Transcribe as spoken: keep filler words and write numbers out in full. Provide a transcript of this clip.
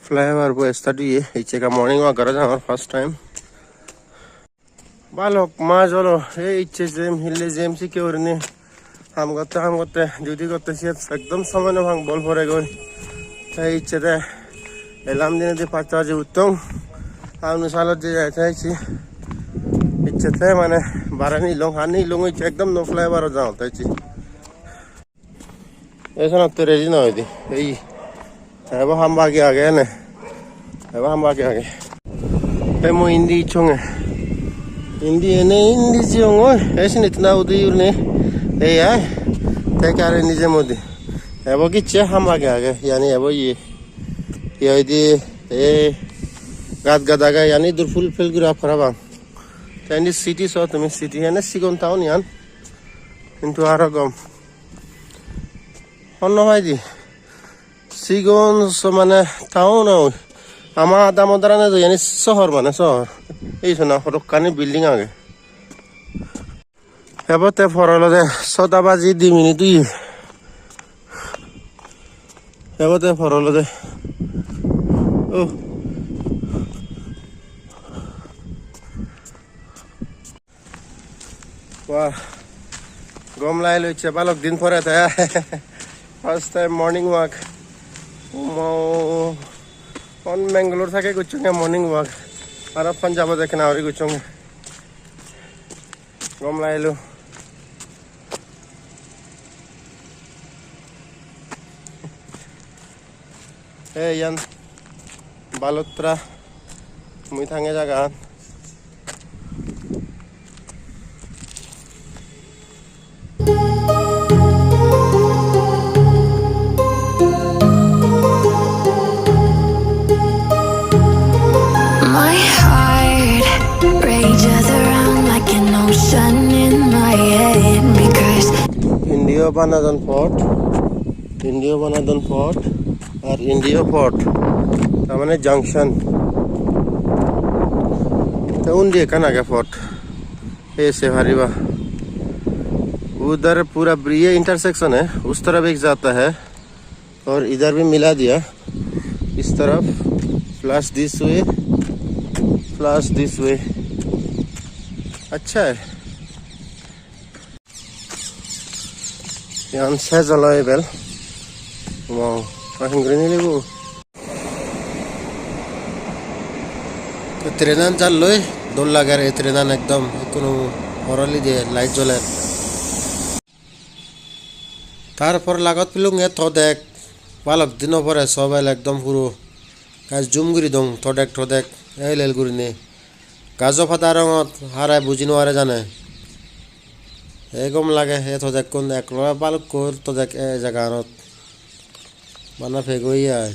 Flyover bo start oye, icche ekka morning walk gora jangor first time. Balok maj olo, ei icche jem, hille jem sikke gurinei. Ham gotte, ham gotte, duty gotte siyot ekdom somoy no pang, bol poregoi. Te icche te alarm dinei di pasta baji uttong. Anu salot je jai te icche. Icche te mane barani ilong, hani ilong icche ekdom no flyover-ot jangor te icche. Ei sonotte ready noi di. Ei, ebo ham bagi age ene. Ebo ham bagi age. Ei mui indi icchonge. Indi ene indi jiyongoi. Ei sinit na udi urne. Ei ai. Te kare nije modi. Ebo gicche ham bagi age. Yani ebo iye. Iye hoide, ei, gat gat age. Yani dur phul phul guri parapang. Te indi city so tumi, city ene sigon town iyan. Hintu aro gom. Honno hoide. Sigon so mane town oi. Ama Damodarane do yani sohor mane sohor. Ei sona hodokkani building age. Ebo te por olode soda baji di minute oye. Ebo te por olode. Oh. Wah, gom lagilo icche balok din pore te. First time morning walk. Umo, on Mangalore thake gocchonge morning walk. Aro Punjab-ot ekkena guri gocchonge. Gom lagilo. Ei iyan Balotra mui thange jagan. My heart rages around like an ocean in my head because India Banadon Port, India Banadon Port, ar India Port, tar mane junction. Te undi ekkan age port, ei se pariba. Udhar pura bri-, ye intersection hai, us taraf ek jata hai, aur idhar bhi mila diya, is taraf, plus this way, plus this way. Acha hai. Iyan sej olo ebel. Wow, ahin gurinei lebo. To train an jalloi, dol lager ei train an ekdom, ekkunu horoli diye, light joler. Tar por lagot pelunge todek, balok dino pore sobel ekdom puro. Gai zoom guri dong, todek todek, el el gurinei. Gajo pada rongot hara buji no pare jane. Ei gom lage, ei todekkun ek loge balukko todek ei jaganot. Bana pegoi ai.